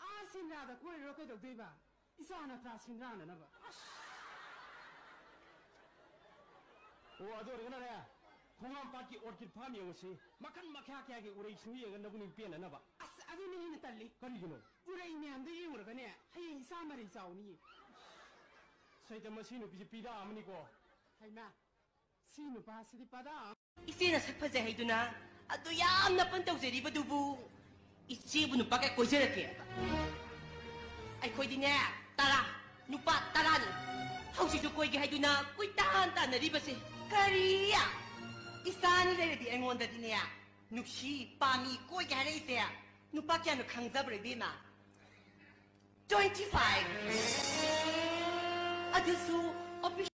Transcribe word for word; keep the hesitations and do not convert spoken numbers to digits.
ꯑꯥ ꯁꯦꯟꯗ꯭ꯔꯥꯗ ꯀꯣꯏꯔꯨꯔ ꯀꯩꯗꯧꯗꯣꯏꯕ? ꯏꯆꯥ ꯅꯠꯇ꯭ꯔꯥ ꯁꯦꯟꯗ꯭ꯔꯥꯅꯅꯕ? ꯑꯣ, ꯑꯗꯨ ꯑꯣꯏꯔꯒꯅꯅꯦ, ꯈꯣꯡꯍꯥꯝꯄꯥꯠꯀꯤ orchid farm ꯌꯦꯡꯉꯨꯁꯤ꯫ ꯃꯈꯟ ꯃꯈꯥ ꯀꯌꯥꯒꯤ ꯎꯔꯩꯁꯤꯡ ꯌꯦꯡꯉꯒ ꯅꯕꯨꯛꯅꯤꯡ ꯄꯦꯟꯅꯅꯕ꯫ ꯑꯁ, ꯑꯗꯨꯅ ꯍꯦꯟꯅ ꯇꯜꯂꯤ꯫ ꯀꯔꯤꯒꯤꯅꯣ? ꯎꯔꯩ ꯃꯌꯥꯝꯗꯣ ꯌꯦꯡꯉꯨꯔꯒꯅꯦ, ꯍꯌꯦꯡ ꯏꯆꯥ ꯃꯔꯩ ꯆꯥꯎꯅꯤꯌꯦ꯫ ꯁꯩꯇ, ꯃꯁꯤ ꯅꯨꯄꯤꯁꯦ ꯄꯤꯗꯥ ꯑꯃꯅꯤꯀꯣ꯫ ꯍꯩꯃꯥ, ꯁꯤ ꯅꯨꯄꯥꯁꯤꯗꯤ ꯄꯗꯥ꯫ ꯏꯆꯦꯅ ꯁꯛ ꯐꯖꯩ ꯍꯥꯏꯗꯨꯅ ꯑꯗꯨ ꯌꯥꯝꯅ ꯄꯟ ꯇꯧꯖꯔꯤꯕꯗꯨꯕꯨ, ꯏꯆꯦꯕꯨ ꯅꯨꯄꯥ ꯀꯌꯥ ꯀꯣꯏꯖꯔꯛꯀꯦ? ꯑꯩꯈꯣꯏꯗꯤꯅꯦ, ꯇꯔꯥ, ꯅꯨꯄꯥ ꯇꯔꯥꯅꯤ꯫ ꯍꯧꯖꯤꯛꯁꯨ ꯀꯣꯏꯒꯦ ꯍꯥꯏꯗꯨꯅ ꯀꯣꯏꯇꯥꯟ ꯇꯥꯟꯅꯔꯤꯕꯁꯦ꯫ ꯀꯔꯤ? ꯏꯆꯥꯅꯤ ꯂꯩꯔꯗꯤ ꯑꯩꯉꯣꯟꯗꯗꯤꯅꯦ, ꯅꯨꯡꯁꯤ, ꯄꯥꯝꯃꯤ, ꯀꯣꯏꯒꯦ ꯍꯥꯏꯔꯛꯏꯁꯦ ꯅꯨꯄꯥ ꯀꯌꯥꯅꯣ ꯈꯪꯖꯕ꯭ꯔꯥ, ꯏꯕꯦꯝꯃ? Twenty five꯫ ꯑꯗꯨꯁꯨ official